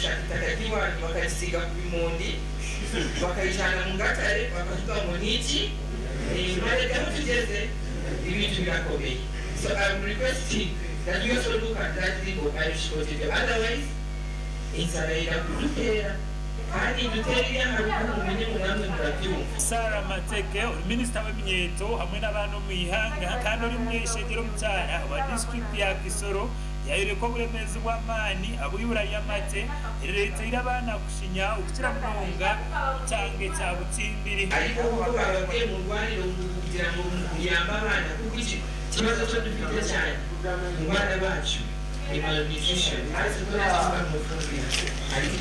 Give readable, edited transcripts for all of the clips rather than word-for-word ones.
gushaka itaka ry'iwanyu bakarisiiga ku bimondi bakarijana mu gatare bakavuga ngo ni iki? Ni impare. Aho tugeze ibintu birakomeye. So I'm requesting that we also look at that thing of Irish potato, otherwise inzara irakudutera kandi idutera iri haruguru, mumenye ngo namwe murabyumva. Sarah Mateke, uri minisita w'eminyeto hamwe n'abantu mu ihanga kandi uri mwishengero omukyara wa disitulikiti ya Kisoro, yayoreka oburemeezi bw'amaani abw'ibura ry'amate erireeteire abaana kushinya okukira munonga omu kyanga ekya Butimbiri. Ariko kuko bababwiye mu rwaniro ngo kugira ngo muyambe abana, kuko iki kibazo cyo dufite cyane mu bana bacu ni malnutrition, ariko ko nacyo mu fumbire ariko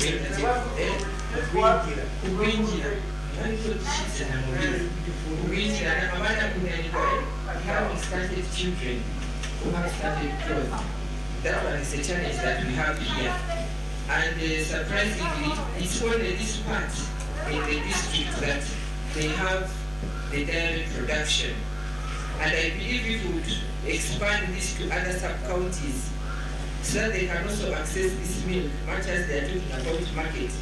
kugwingira, ariko dushyitse na mubizi kugwingira abana kunanirwa, having stunted children who have stunted growth. That one is a challenge that we have here, and surprisingly, it's only this part in the district that they have the dairy production. And I believe if we would expand this to other sub-counties so that they can also access this milk, much as they are talking about market,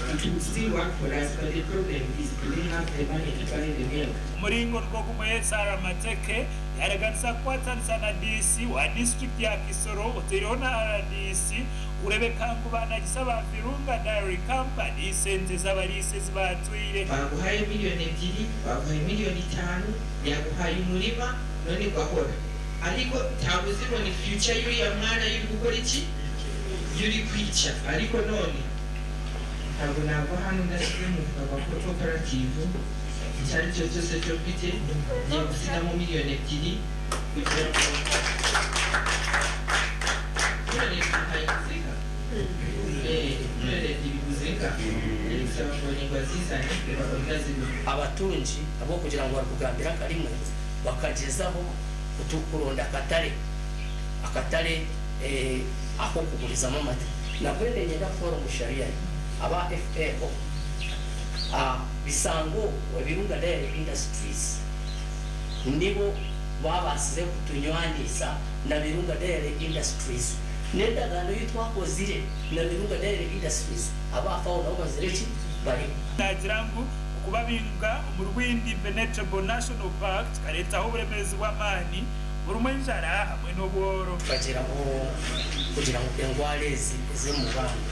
it would still work for us. But the problem is, do they have the money to buy the milk? Omuringo nigwo gumwe, Sarah Mateke yaraganisa kukwatanisa na DC wa disitulikiti ya Kisoro oteireho na RDC kurebeka ngu banagisa ba Virunga Dairy Company sente z'abariisa ezi batwire. Baguhaye miliyoni 2, baguhaye miliyoni 5, yaguhaye umurima, none ugahora, ariko ntabwo uzi ngo ni future y'uriya mwana yuri gukora iki, yuri kwica. Ariko none ntabwo nava hano ndashyize mu mufuka wa koperative icyo ari cyo cyose cyo mfite. Ngiye gusigamo miliyoni 2 kugira ngo miliyoni 2 ntayiguze inka. Miliyoni 2 iguze inka. Ngiye gusaba ngo ngo azizane inka zibiri. Abatungi abo kugira ngu barikugambira akarimwe bakagezaho kuronda akatare ak'okugurizamu amata. Nabwo niinyenda kukora omu sharia aba FAO, bisango Ebirunga Dairy Industries nibo babaasize kutunywanisa na Birunga Dairy Industries n'endagaano ei twakozire na Birunga Dairy Industries. Aba FAO nabo bazire ki bariho. Naagira ngu okubabinga omu Rwindi Impenetrable National Park kikareetaho oburemeezi bw'amaani burimu enjara hamwe n'obworo. Tukagyeraho kugira ngu endwara ezi ez'omu baana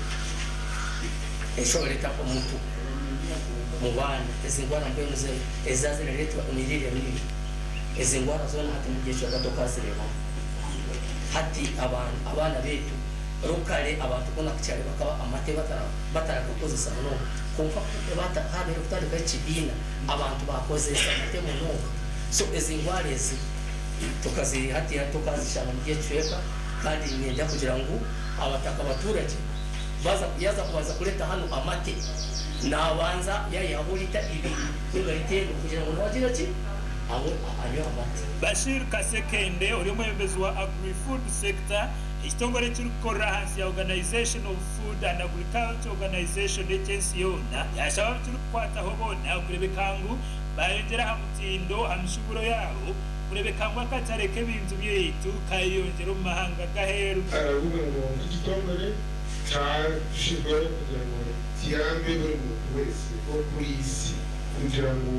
eshobora omutu mu baana, ezi ndwara mbwenu eza zirareetwa emirire mibi, ezi ndwara zoona hati omuri eki kicweka tokazireebamu. Hati abaana baitu rukare abantu boona kukyaro bakaba amate bataragakozesa munonga, kwonka ku habaire kutandikaho ekibiina abantu bakozesa amate munonga. So ezi ndwara ezi tukazi hati tokazishanga omuri eki kicweka. Kandi niinyenda kugira ngu abataka abaturage baza yaaza kubanza kureeta hanu amate, naabanza yaihaho lita 2 ninga lita 1 kugira ngu nawe agire ki anywe amate. Bashir Kasekende, ori omwebembezi wa Agri-Food Sector, ekitongore ekirikukorera ahansi ya Organisation of Food and Agriculture Organisation eky'ensi yoona, yaashaba abakirikukwataho boona kurebeka ngu bayongyera aha mutindo aha mishuburo yaabo kurebeka ngu akatare k'ebintu byaitu kayeyongyera omu mahanga g'aheeru. Aravuga ngo nk'igitongore cyashyizweho kugira ngo kiyambe buri muntu wese wo kuri iyi si kugira ngo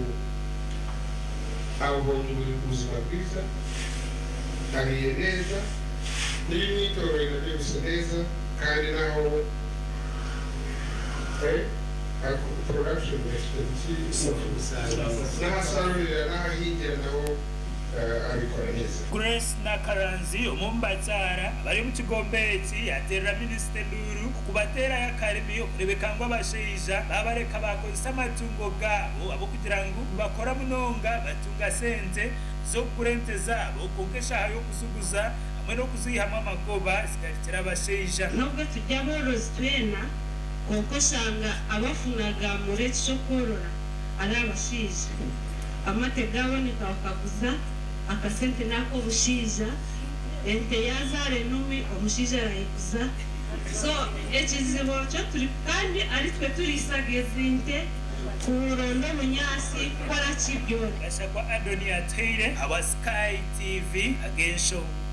abonye ubuzima bwiza, ariye neza, n'imyitozo nabyo bisa neza, kandi naho production n'ahasarurira n'ahahingira naho abikora neza. Grace Nakaranzi, omwe omu bakyara abari omu kigombe eki, yateerera minisita enduuru kubateerayo akarimi okureebeka ngu abashaija baabareka baakozesa amatungo gaabo ahabw'okugira ngu nibakora munonga batunga sente z'okugura ente zaabo kwonka eshaaha y'okuziguza hamwe n'okuziihamu amagoba zigarukira abashaija. Nubwo turi aboorozi twena, kwonka oshanga abafunaga muri eki ky'okworora ari abashaija. Amate gaaboneka bakaguza, akasente n'ak'omushaija, ente yaazaara enumi omushaija arayiguza. So ekizibu kyo turi kandi aritwe turiisaga ezi nte, kuronda obunyaatsi, kukora ki byona. Gashakwa Adoni Atuhaire ahabwa Sky TV ag'enshonga.